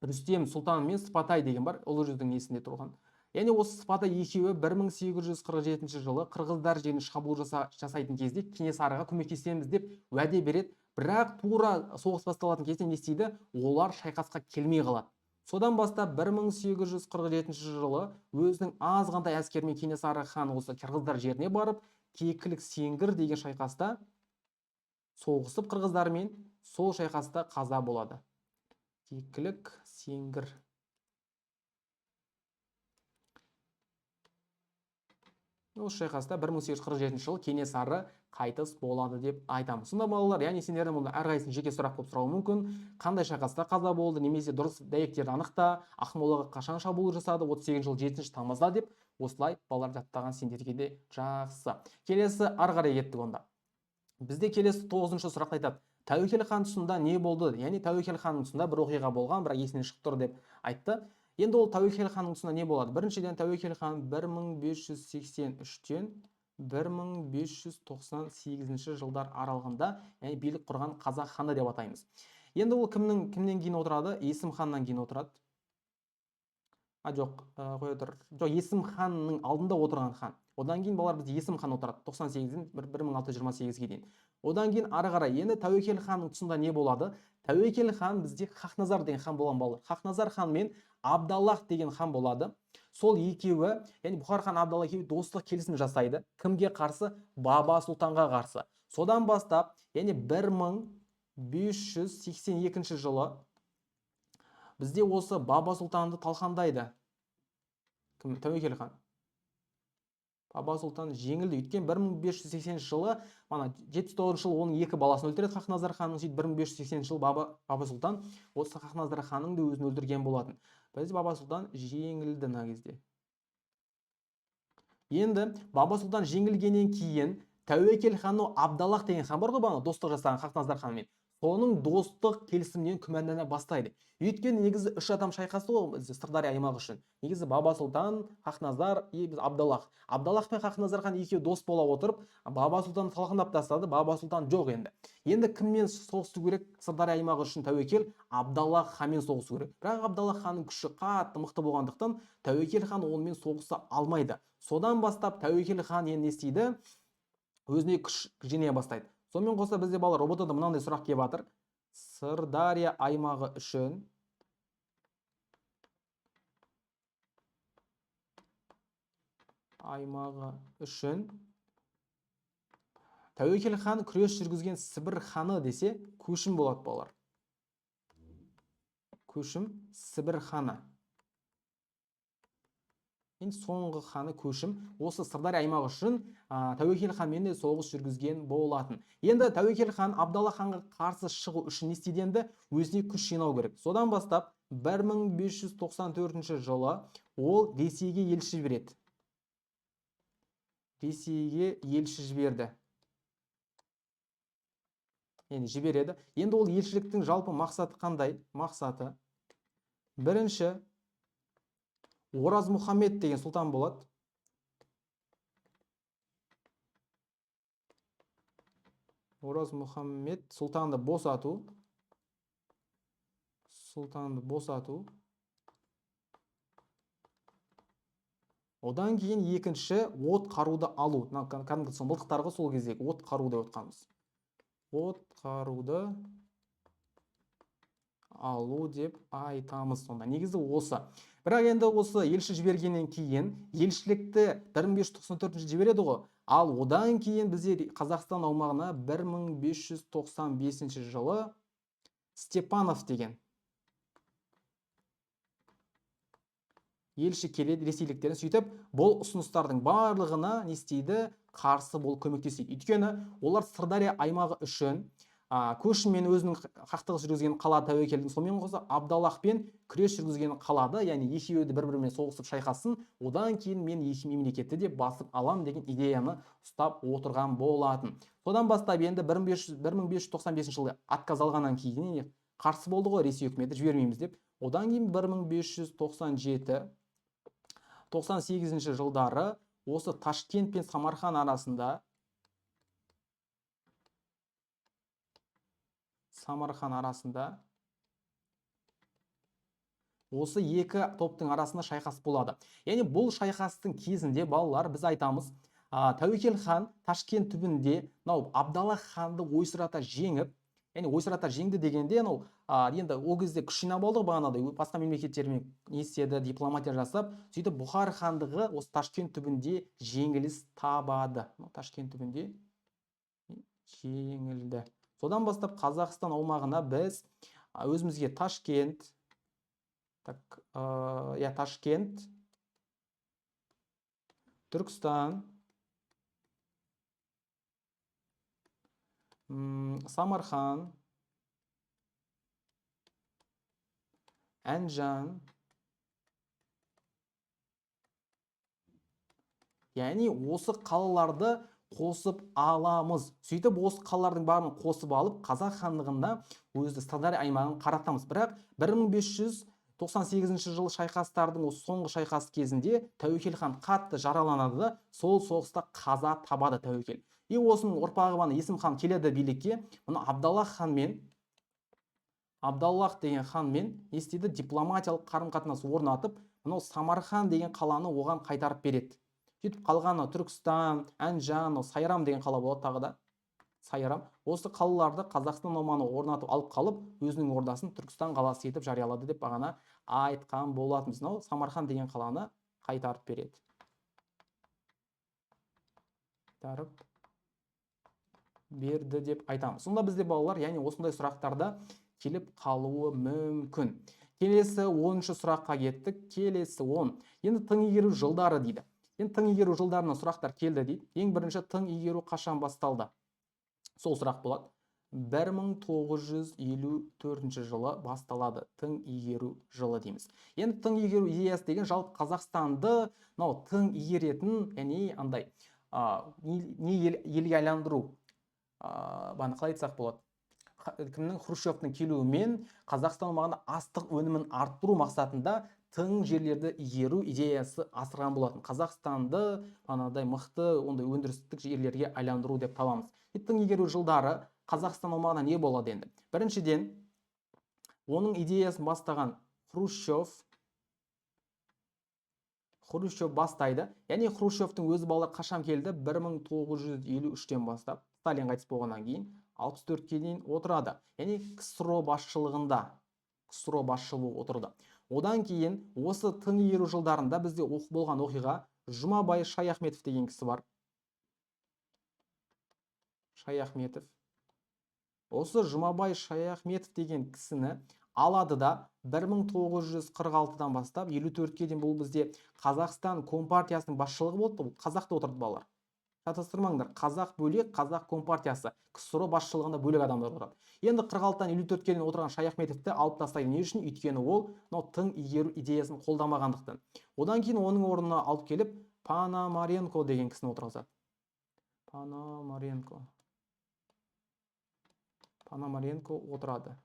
Рүстем сұлтан мен Сыпатай деген бар, Ұлы жүздің несінде тұрған. Яғни осы Сыпатай екеуі 1847 жылы қырғыздар жеріне шабуыл жасайтын кезде Кенесарыға көмектесеміз деп уәде береді. Бірақ тура соғыс басталатын кезде не істейді? Олар шайқасқа келмей қалады. Содан бастап 1847 жылы өзінің азғантай әскерімен Кенесары хан осы қырғыздар жеріне барып, Кекілік Сеңгір деген шайқаста соғысып қырғыздармен, сол шайқаста қаза болады. Кекілік Сеңгір. Осы шайқаста 1847 жылы Кенесары қайтыс болады деп айтамыз. Сонда балалар, яғни сендердің мұнда әрқайсысын жеке сұрақ қойып сұрауы мүмкін. Қандай шайқаста қаза болды, немесе дұрыс дәйектерді анықта, Ақмолаға қашан шабуыл жасады, 38 жыл 7 тамызда деп осылай балалар жаттаған сендерге де жақсы. Келесі ары қарай кеттік онда. Бізде келесі 9-шы сұрақты айтады. Тәуекел хан тұсында не болды? Яғни Тәуекел ханның тұсында бір оқиға болған, бірақ есінен шығып тұр деп айтты. Енді ол Тәуекел ханның тұсында не болады? Біріншіден, Тәуекел хан 1583-тен 1598 жылдар аралығында, яғни билік құрған қазақ ханы деп атаймыз. Енді ол кімнен кейін отырады? Есім ханнан кейін отырады. А, жоқ, қоя тұр. Жоқ, Есім ханның алдында отырған хан. Одан кейін балалар бізде Есім хан отырады. Тоқсан сегізден бір мың алты жүз жиырма сегізге дейін. Одан кейін ары қарай енді Тәуекел ханның тұсында не болады? Тәуекел хан бізде Хақназар деген хан болған балалар. Хақназар хан мен Абдаллах деген хан болады. Сол екеуі, яғни Бұхар хан Абдаллах екеуі достық келісім жасайды. Кімге қарсы? Баба Сұлтанға қарсы. Содан бастап, яғни 1582 жылы бізде осы Баба Сұлтанды талқандайды. Кім? Тәуекел хан. Баба Сұлтан жеңілді. Өйткені 1580 жылы, мана 79 жылы оның екі баласын өлтіреді Хақназар ханның. Сөйтіп 1580 жылы Баба Сұлтан осы Хақназар ханның да өзін өлтірген болатын. Біз Баба Сұлтан жеңілді мына кезде. Енді Баба Сұлтан жеңілгеннен кейін Тәуекел ханның Абдаллах деген хан бар ғой, бағана достық жасаған Хақназар ханмен. Соның достық келісімінен күмәндана бастайды. Өйткені негізі үш адам шайқасты ғой бізде Сырдария аймағы үшін. Негізі Баба Сұлтан, Хақназар и біз Абдаллах. Абдаллах пен Хақназар хан екеуі дос бола отырып, Баба Сұлтанды талқандап тастады. Баба Сұлтан жоқ енді. Енді кіммен соғысу керек Сырдария аймағы үшін Тәуекел? Абдаллах ханмен соғысу керек. Бірақ Абдаллах ханның күші қатты мықты болғандықтан Тәуекел хан онымен соғыса алмайды. Содан бастап Тәуекел хан енді не істейді? Өзіне күш жинай бастайды. Сонымен қоса бізде балалар ҰБТ-да мынандай сұрақ келіп жатыр. Сырдария аймағы үшін Тәуекел хан күрес жүргізген Сібір ханы десе, Көшім болады балалар. Көшім Сібір ханы. Енді соңғы ханы Көшім осы Сырдария аймағы үшін, Тәуекел ханмен де соғыс жүргізген болатын. Енді Тәуекел хан Абдалла ханға қарсы шығу үшін не істейді енді? Өзіне күш жинау керек. Содан бастап 1594 жылы ол Ресейге елші жібереді. Ресейге елші жіберді. Енді жібереді. Енді ол елшіліктің жалпы мақсаты қандай? Мақсаты бірінші Ораз Мұхаммед деген сұлтан болады. Ораз Мұхаммед сұлтанды босату. Сұлтанды босату. Одан кейін екінші от қаруды алу. Мына кәдімгі сол мылтықтар ғой сол кездегі от қару деп отқанбыз. От қаруды алу деп айтамыз. Сонда негізі осы. Бірақ енді осы елші жібергеннен кейін елшілікті 1594 жібереді ғой. Ал одан кейін бізде Қазақстан аумағына 1595 жылы Степанов деген елші келеді ресейліктерін. Сөйтіп бұл ұсыныстардың барлығына не істейді? Қарсы болып көмектеседі. Өйткені олар Сырдария аймағы үшін көшіммен өзінің қақтығыс жүргізген қала тәуекелдің, сонымен қоса Абдаллахпен күрес жүргізген қалады, яғни екеуі де бір-бірімен соғысып шайқассын, одан кейін мен екі мемлекетті де басып алам деген идеяны ұстап отырған болатын. Содан бастап енді 1595 жылы отказ алғаннан кейін қарсы болды ғой Ресей үкіметі, жібермейміз деп. Одан кейін 1597 98 жылдары осы Ташкент пен Самарқан арасында осы екі топтың арасында шайқас болады. Яғни бұл шайқастың кезінде балалар біз айтамыз, Тәуекел хан Ташкент түбінде мынау Абдаллах ханды ойсырата жеңіп, яғни ойсырата жеңді дегенде анау, енді ол кезде күш жинап алды ғой бағанағыдай, басқа мемлекеттермен не істеді, дипломатия жасап, сөйтіп Бұхар хандығы осы Ташкент түбінде жеңіліс табады. Мынау Ташкент түбінде жеңілді. Содан бастап Қазақстан аумағына біз өзімізге Ташкент, так, я Ташкент, Түркістан, Самарқан, Әнжан, яғни осы қалаларды қосып аламыз. Сөйтіп осы қалалардың барын қосып алып, Қазақ хандығында өзі Сырдария аймағын қаратамыз. Бірақ 1598 жылы шайқастардың осы соңғы шайқас кезінде Тәуекел хан қатты жараланады да, сол соғыста қаза табады Тәуекел. И осының ұрпағы бана Есім хан келеді билікке. Мұны Абдаллах ханмен, Абдаллах деген ханмен не істейді? Дипломатиялық қарым-қатынас орнатып, мынау Самарқан деген қаланы оған қайтарып береді. Сөйтіп қалғаны Түркістан, Әнжан, мынау Сайрам деген қала болады тағы да. Сайрам. Осы қалаларды Қазақстан аумағына орнатып алып қалып, өзінің ордасын Түркістан қаласы етіп жариялады деп бағана айтқан болатынбыз. Мынау Самарқан деген қаланы қайтарып береді. Қайтарып берді деп айтамыз. Сонда бізде балалар, яғни осындай сұрақтарда келіп қалуы мүмкін. Келесі 10-шы сұраққа кеттік. Келесі 10. Енді тың игеру жылдары дейді. Енді тың игеру жылдарынан сұрақтар келді дейді. Ең бірінші тың игеру қашан басталды? Сол сұрақ болады. 1954 жылы басталады тың игеру жылы дейміз. Енді тың игеру идеясы деген жалпы Қазақстанды мынау тың игеретін, яғни андай, не елге айландыру, бағана қалай айтсақ болады? Кімнің? Хрущевтің келуімен Қазақстан аумағында астық өнімін арттыру мақсатында тың жерлерді игеру идеясы асырған болатын. Қазақстанды анадай мықты ондай өндірістік жерлерге айландыру деп табамыз. Тың игеру жылдары Қазақстан аумағында не болады енді? Біріншіден, оның идеясын бастаған Хрущев бастайды. Яғни Хрущевтің өзі балалар қашан келді? 1953-тен бастап, Сталин қайтыс болғаннан кейін 64-ке дейін отырады. Яғни КСРО басшылығында, КСРО басшы болып отырды. Одан кейін осы тың игеру жылдарында бізде болған оқиға Жұмабай Шаяхметов деген кісі бар. Шаяхметов. Осы Жұмабай Шаяхметов деген кісіні алады да 1946-дан бастап 54-ке дейін бұл бізде Қазақстан Компартиясының басшылығы болды. Бұл қазақта отырды балалар. Шатастырмаңдар, қазақ бөлек, қазақ Компартиясы. КСРО басшылығында бөлек адамдар отырады. Енді 46-дан 54-ке дейін отырған Шаяхметовті алып тастайды. Не үшін? Өйткені ол мынау тың игеру идеясын қолдамағандықтан. Одан кейін оның орнына алып келіп Пономаренко деген кісіні отырғызады. Пономаренко. Пономаренко отырады.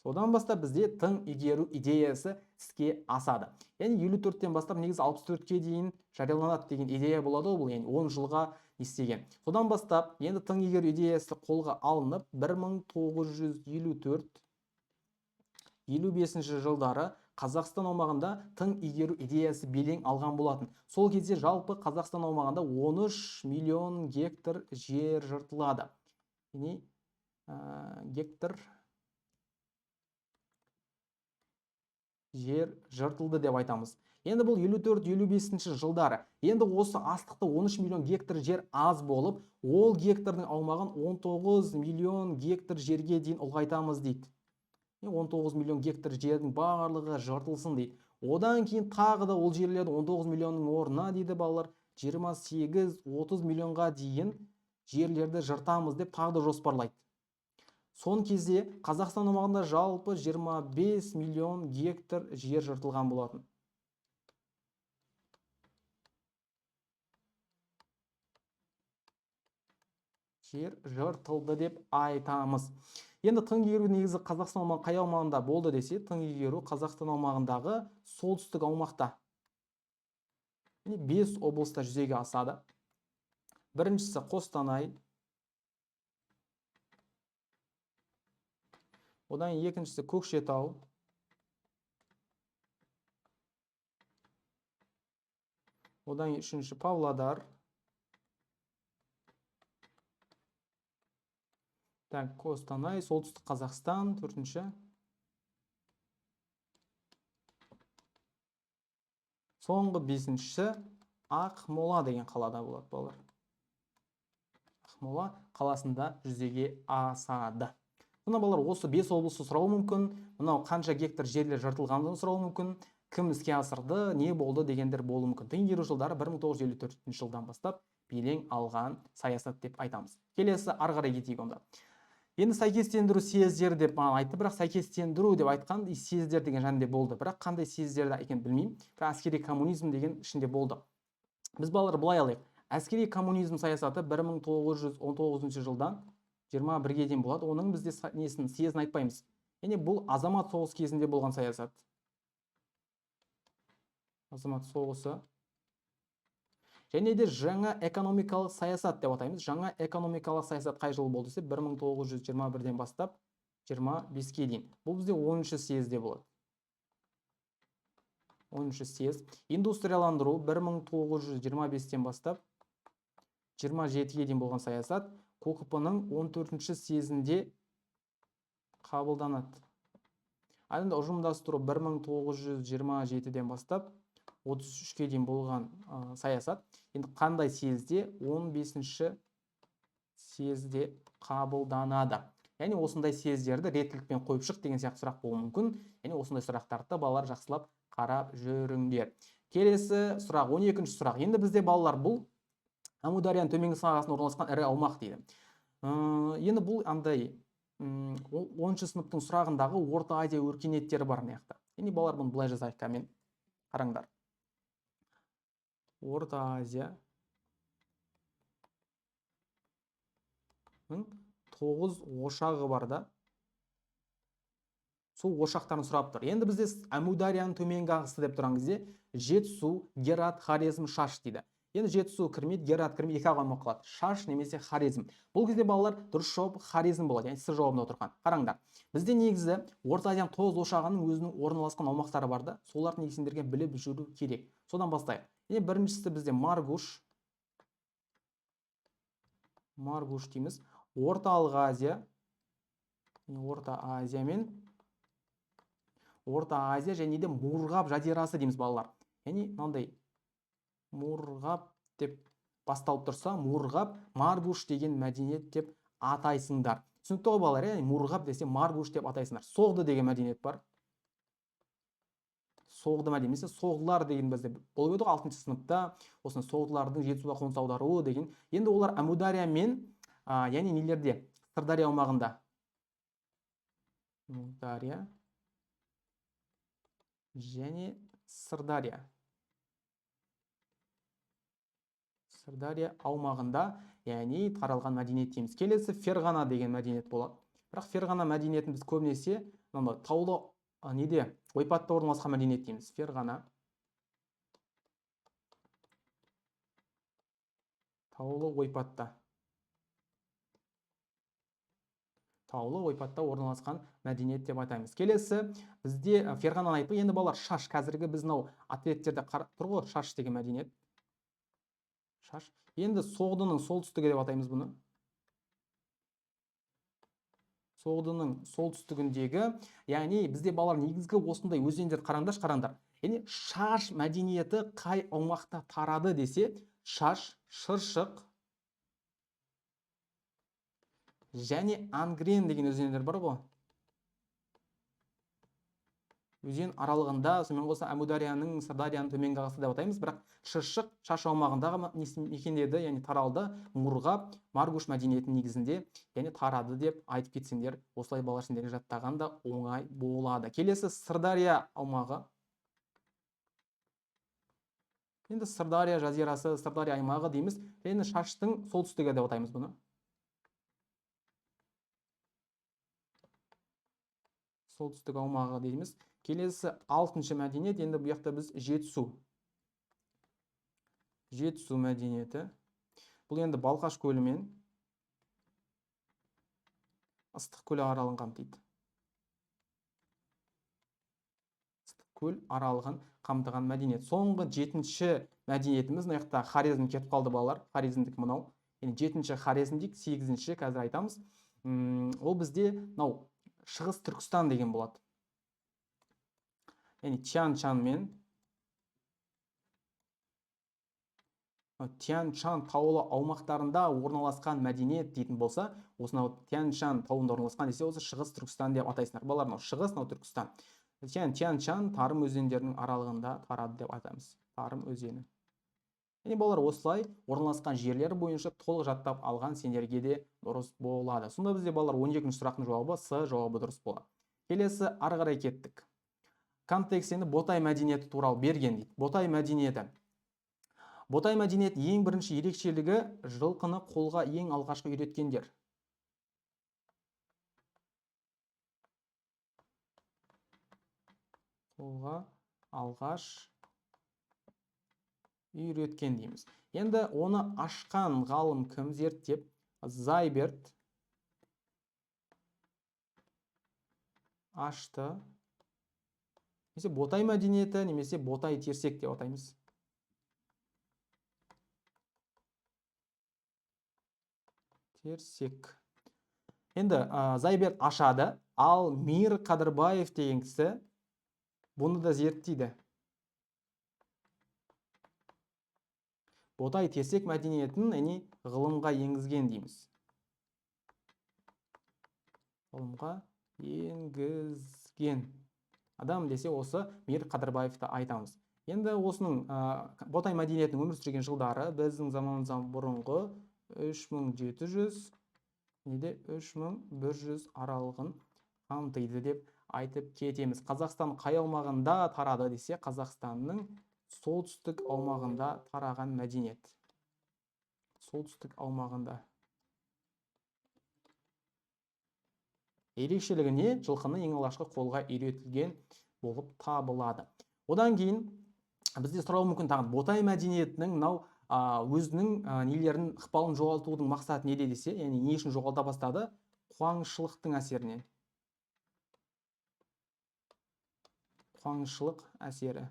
Содан бастап бізде тың игеру идеясы іске асады. Яғни 54-тен бастап негізі 64-ке дейін жарияланады деген идея болады ғой бұл, яғни 10 жылға не істеген. Содан бастап енді тың игеру идеясы қолға алынып, 1954, 55 жылдары Қазақстан аумағында тың игеру идеясы белең алған болатын. Сол кезде жалпы Қазақстан аумағында 13 миллион гектар жер жыртылады. Яғни Гектар жер жыртылды деп айтамыз. Енді бұл 54-55 жылдары. Енді осы астықты 13 миллион гектар жер аз болып, ол гектардың аумағын 19 миллион гектар жерге дейін ұлғайтамыз дейді. 19 миллион гектар жердің барлығы жыртылсын дейді. Одан кейін тағы да ол жерлерді 19 миллионның орнына дейді балалар, 28-30 миллионға дейін жерлерді жыртамыз деп тағы да жоспарлайды. Сон кезде Қазақстан аумағында жалпы 25 миллион гектар жер жыртылған болатын. Жер жыртылды деп айтамыз. Енді тың игеру негізі Қазақстан аумағы қай аумағында болды десе, тың игеру Қазақстан аумағындағы солтүстік аумақта. Яғни 5 облыста жүзеге асады. Біріншісі Қостанай. Одан екіншісі Көкшетау. Одан үшінші Павлодар. Так, Қостанай, Солтүстік Қазақстан, төртінші. Соңғы бесіншісі Ақмола деген қалада болады, балалар. Ақмола қаласында жүзеге асады. Мына балалар осы 5 облысты сұрауы мүмкін. Мынау қанша гектар жерлер жыртылғанын сұрауы мүмкін. Кім іске асырды, не болды дегендер болуы мүмкін. Тың игеру жылдары 1954 жылдан бастап белең алған саясат деп айтамыз. Келесі ары қарай кетейік онда. Енді сәйкестендіру съездері деп маған айтты, бірақ сәйкестендіру деп айтқан съездер деген жәнінде болды. Бірақ қандай съездерді екенін білмеймін. Бірақ әскери коммунизм деген ішінде болды. Біз балалар былай алайық. Әскери коммунизм саясаты 1919 жылдан 21-ге дейін болады. Оның бізде несін, съезін айтпаймыз. Яғни бұл азамат соғысы кезінде болған саясат. Азамат соғысы. Және де жаңа экономикалық саясат деп атаймыз. Жаңа экономикалық саясат қай жылы болды десе, 1921-ден бастап 25-ке дейін. Бұл бізде 10-шы съезде болады. 10-шы съезд. Индустрияландыру 1925-тен бастап 27-ге дейін болған саясат КОКП-ның 14-ші съезінде қабылданады. Ал енді ұжымдастыру 1927-ден бастап 33-ке дейін болған саясат. Енді қандай съезде? 15-ші съезде қабылданады. Яғни осындай съездерді реттілікпен қойып шық деген сияқты сұрақ болуы мүмкін. Яғни осындай сұрақтарды балалар жақсылап қарап жүріңдер. Келесі сұрақ, 12-ші сұрақ. Енді бізде балалар бұл Әмударияның төменгі сағасында орналасқан ірі аумақ дейді. Енді бұл андай, 10-шы сыныптың сұрағындағы Орта Азия өркениеттері бар мына жақта. Яғни балалар бұны былай жазайық мен. Қараңдар. Орта Азияның 9 ошағы бар да. Сол ошақтарын сұрап тұр. Енді бізде Әмударияның төменгі ағысы деп тұрған кезде Жетісу, Герат, Хорезм, Шаш дейді. Енді Жетісу кірмейді, Герат кірмейді, екі ақ аумақ қалады. Шаш немесе Хорезм. Бұл кезде балалар дұрыс жауап Хорезм болады, яғни С жауабында отырған. Қараңдар. Бізде негізі Орта Азияның 9 ошағының өзінің орналасқан аумақтары бар да, соларды негізі сендерге біліп жүру керек. Содан бастайық. Енді біріншісі бізде Маргуш. Маргуш дейміз. Орталық Азия. Орта Азия мен Орта Азия және де Мурғаб жазирасы дейміз балалар. Яғни мынандай Мурғаб деп басталып тұрса, Мурғаб, Маргуш деген мәдениет деп атайсыңдар. Түсінікті ғой балалар, яғни Мурғаб десе Маргуш деп атайсыңдар. Соғды деген мәдениет бар. Соғды мәдениеті, немесе соғдылар деген бізде болып еді ғой 6 сыныпта, осыны соғдылардың Жетісуға қоныс аударуы деген. Енді олар Әмудария мен, яғни нелерде? Сырдария аумағында. Әмудария және Сырдария. Сырдария аумағында, яғни таралған мәдениет дейміз. Келесі Ферғана деген мәдениет болады. Бірақ Ферғана мәдениетін біз көбінесе мынандай таулы, неде, ойпатта орналасқан мәдениет дейміз. Ферғана таулы ойпатта. Таулы ойпатта орналасқан мәдениет деп атаймыз. Келесі бізде Ферғананы айттық. Енді балалар Шаш, қазіргі біз мынау ответтерде тұр ғой, Шаш деген мәдениет. Шаш. Енді Соғдының солтүстігі деп атаймыз бұны. Соғдының солтүстігіндегі, яғни бізде балалар негізгі осындай өзендер қараңдаршы, қараңдар. Яғни Шаш мәдениеті қай аумақта тарады десе, Шаш, Шыршық және Ангрен деген өзендер бар ғой. Өзен аралығында, сонымен қоса Әмударияның, Сырдарияның төменгі ағысы деп атаймыз, бірақ Шыршық Шаш аумағындағы мекендеді, яғни таралды, Мурғап, Маргуш мәдениетінің негізінде, яғни тарады деп айтып кетсеңдер, осылай балалар сендерге жаттаған да оңай болады. Келесі Сырдария аумағы. Енді Сырдария жазирасы, Сырдария аймағы дейміз. Енді Шаштың солтүстігі деп атаймыз бұны. Солтүстік аумағы дейміз. Келесі алтыншы мәдениет, енді бұл жақта біз Жетісу. Жетісу мәдениеті. Бұл енді Балқаш көлі мен Ыстық көл аралығын қамтиды. Ыстық көл аралығын қамтыған мәдениет. Соңғы жетінші мәдениетіміз, мына жақта Хорезм кетіп қалды балалар. Хорезмдік мынау. Енді жетінші Хорезмдік, сегізінші қазір айтамыз. Ол бізде мынау Шығыс Түркістан деген болады. Яғни Тянь-Шань мен Тянь-Шань таулы аумақтарында орналасқан мәдениет дейтін болса, осынау Тянь-Шань тауында орналасқан десе, осы Шығыс Түркістан деп атайсыңдар. Балалар, мынау Шығыс, мынау Түркістан. Тянь-Шань Тарым өзендерінің аралығында тарады деп атаймыз. Тарым өзені. Яғни балалар осылай орналасқан жерлер бойынша толық жаттап алған сендерге де дұрыс болады. Сонда бізде балалар 12-ші сұрақтың жауабы С жауабы дұрыс болады. Келесі ары қарай кеттік. Контекст енді Ботай мәдениеті туралы берген дейді. Ботай мәдениеті. Ботай мәдениеті ең бірінші ерекшелігі жылқыны қолға ең алғашқы үйреткендер. Қолға алғаш үйреткен дейміз. Енді оны ашқан ғалым кім зерттеп? Зайберт ашты. Немесе Ботай мәдениеті, немесе Ботай терсек деп атаймыз. Терсек. Енді Зайберт ашады, ал Мир Қадырбаев деген кісі бұны да зерттейді. Ботай терсек мәдениетін, яғни ғылымға енгізген дейміз. Ғылымға енгізген адам десе осы Мир Қадырбаевты айтамыз. Енді осының Ботай мәдениетінің өмір сүрген жылдары біздің заманымыздан бұрынғы 3700 неде 3100 аралығын қамтиды деп айтып кетеміз. Қазақстан қай аумағында тарады десе, Қазақстанның солтүстік аумағында тараған мәдениет. Солтүстік аумағында. Ерекшелігі не? Жылқыны ең алғашқы қолға үйретілген болып табылады. Одан кейін бізде сұрауы мүмкін тағы Ботай мәдениетінің мынау, өзінің, нелерін, ықпалын жоғалтудың мақсаты неде десе, яғни не үшін жоғалта бастады? Қуаңшылықтың әсерінен. Қуаңшылық әсері.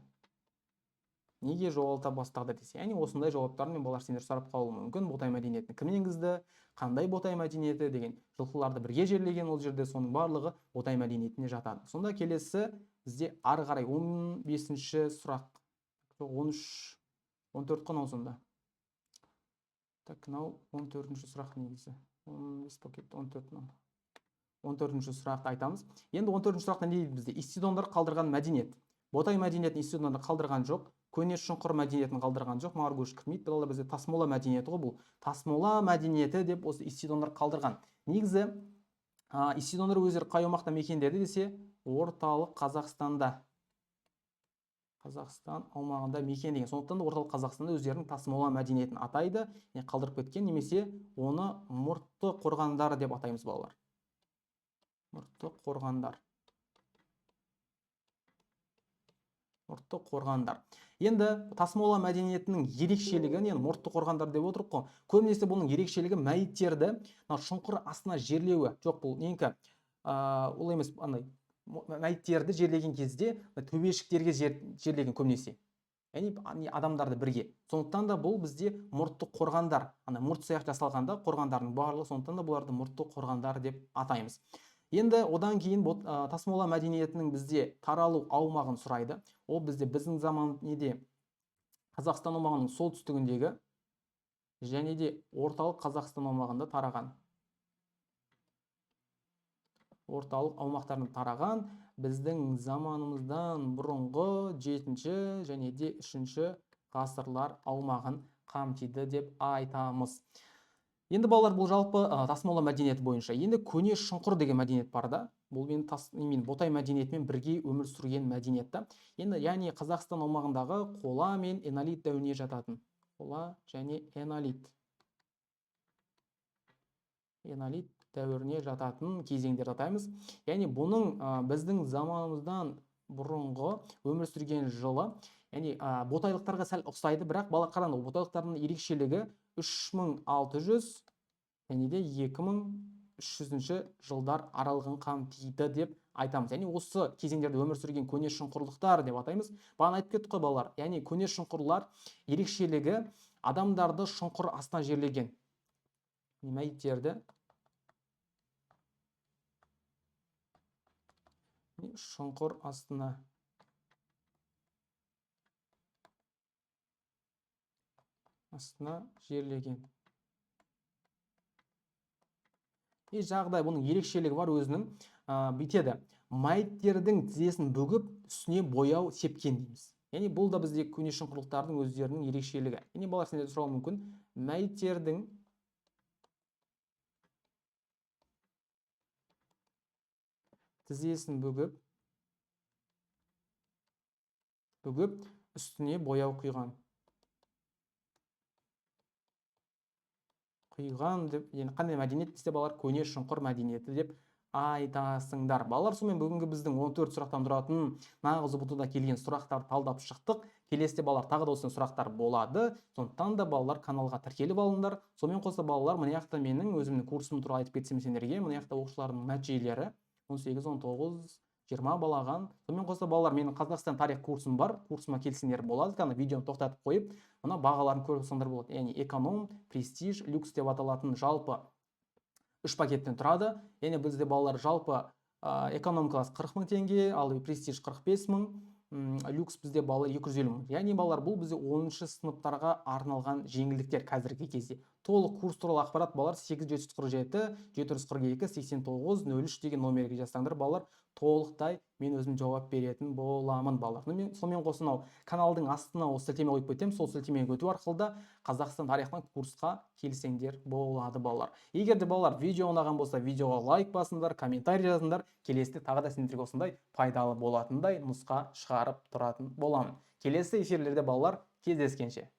Неге жоғалта бастады десе, яғни осындай жауаптармен балалар сендер сұрап қалуы мүмкін. Ботай мәдениетін кім енгізді, қандай Ботай мәдениеті деген, жылқыларды бірге жерлеген ол жерде, соның барлығы Ботай мәдениетіне жатады. Сонда келесі бізде ары қарай 15-ші сұрақ. Жоқ, 13, 14 қой мынау сонда. Так, мынау 14-ші сұрақ негізі. 15 болып кетті, 14 мынау. 14-ші сұрақты айтамыз. Енді 14-ші сұрақта не дейді бізде? Исседондар қалдырған мәдениет. Ботай мәдениетін исседондар қалдырған жоқ. Көне шұңқыр мәдениетін қалдырған жоқ. Маргуш кірмейді. Балалар, бізде Тасмола мәдениеті ғой бұл. Тасмола мәдениеті деп осы исседондар қалдырған. Негізі, исседондар өздері қай аумақта мекендеді десе, орталық Қазақстанда. Қазақстан аумағында мекендеген. Сондықтан да орталық Қазақстанда өздерінің Тасмола мәдениетін атайды, яғни қалдырып кеткен, немесе оны мұртты қорғандар деп атаймыз балалар. Мұртты қорғандар. Мұртты қорғандар. Енді Тасмола мәдениетінің ерекшелігі, енді мұртты қорғандар деп отырық қой. Көбінесе бұның ерекшелігі мәйіттерді мына шұңқыр астына жерлеуі. Жоқ, бұл ненікі? Ол емес, андай мәйіттерді жерлеген кезде төбешіктерге жерлеген көбінесе. Яғни адамдарды бірге. Сондықтан да бұл бізде мұртты қорғандар. Ана мұрт сияқты жасалғанда қорғандардың барлығы, сондықтан да бұларды мұртты қорғандар деп атаймыз. Енді одан кейін Тасмола мәдениетінің бізде таралу аумағын сұрайды. Ол бізде біздің заман неде Қазақстан аумағының солтүстігіндегі және де орталық Қазақстан аумағында тараған. Орталық аумақтарында тараған біздің заманымыздан бұрынғы 7-ші және де 3-ші ғасырлар аумағын қамтиды деп айтамыз. Енді балалар, бұл жалпы Тасмола мәдениеті бойынша. Енді көне шұңқыр деген мәдениет бар да. Бұл мен Ботай мәдениетімен бірге өмір сүрген мәдениет та. Енді яғни Қазақстан аумағындағы қола мен энолит дәуіріне жататын. Қола және энолит. Энолит дәуіріне жататын кезеңдерді атаймыз. Яғни бұның біздің заманымыздан бұрынғы өмір сүрген жылы, яғни ботайлықтарға сәл ұқсайды, бірақ бала қараңдар, ботайлықтардың ерекшелігі 3600 және де 2300 жылдар аралығын қамтиды деп айтамыз. Яғни осы кезеңдерде өмір сүрген көне шұңқырлықтар деп атаймыз. Бағана айтып кеттік қой балалар, яғни көне шұңқырлар ерекшелігі адамдарды шұңқыр астына жерлеген. Мәйіттерді шұңқыр астына жерлеген. И жағдай бұның ерекшелігі бар өзінің, бүйтеді. Мәйіттердің тізесін бүгіп, үстіне бояу сепкен дейміз. Яғни бұл да бізде көне шұңқырлықтардың өздерінің ерекшелігі. Яғни балалар сендер сұрауы мүмкін, мәйіттердің тізесін бүгіп үстіне бояу құйған. Құйған деп, яғни қандай мәдениет десе балалар, көне шұңқыр мәдениеті деп айтасыңдар. Балалар, сонымен бүгінгі біздің 14 сұрақтан тұратын нағыз ҰБТ-да келген сұрақтарды талдап шықтық. Келесіде балалар тағы да осындай сұрақтар болады. Сондықтан да балалар каналға тіркеліп алыңдар. Сонымен қоса балалар, мына жақта менің өзімнің курсым туралы айтып кетсем сендерге, мына жақта оқушылардың нәтижелері 18, 19, 20 балаған. Сонымен қоса балалар, менің Қазақстан тарих курсым бар. Курсыма келсеңдер болады. Кәдімгі видеоны тоқтатып қойып, мына бағаларын көріп отырсаңдар болады. Яғни эконом, престиж, люкс деп аталатын жалпы 3 пакеттен тұрады. Яғни бізде балалар жалпы эконом класс 40 мың теңге, ал престиж 45 мың, люкс бізде балалар 250 мың. Яғни балалар, бұл бізде 10 сыныптарға арналған жеңілдіктер қазіргі кезде. Толық курс туралы ақпарат балалар сегіз жеті жүз қырық жеті, жеті жүз қырық екі, сексен тоғыз, нөл үш деген номерге жазсаңдар балалар, толықтай мен өзім жауап беретін боламын балалар. Мен сонымен қоса мынау каналдың астына осы сілтеме қойып кетемін. Сол сілтемеге өту арқылы да Қазақстан тарихынан курсқа келсеңдер болады балалар. Егер де балалар видео ұнаған болса, видеоға лайк басыңдар, комментарий жазыңдар. Келесіде тағы да сендерге осындай пайдалы болатындай нұсқа шығарып тұратын боламын. Келесі эфирлерде балалар кездескенше.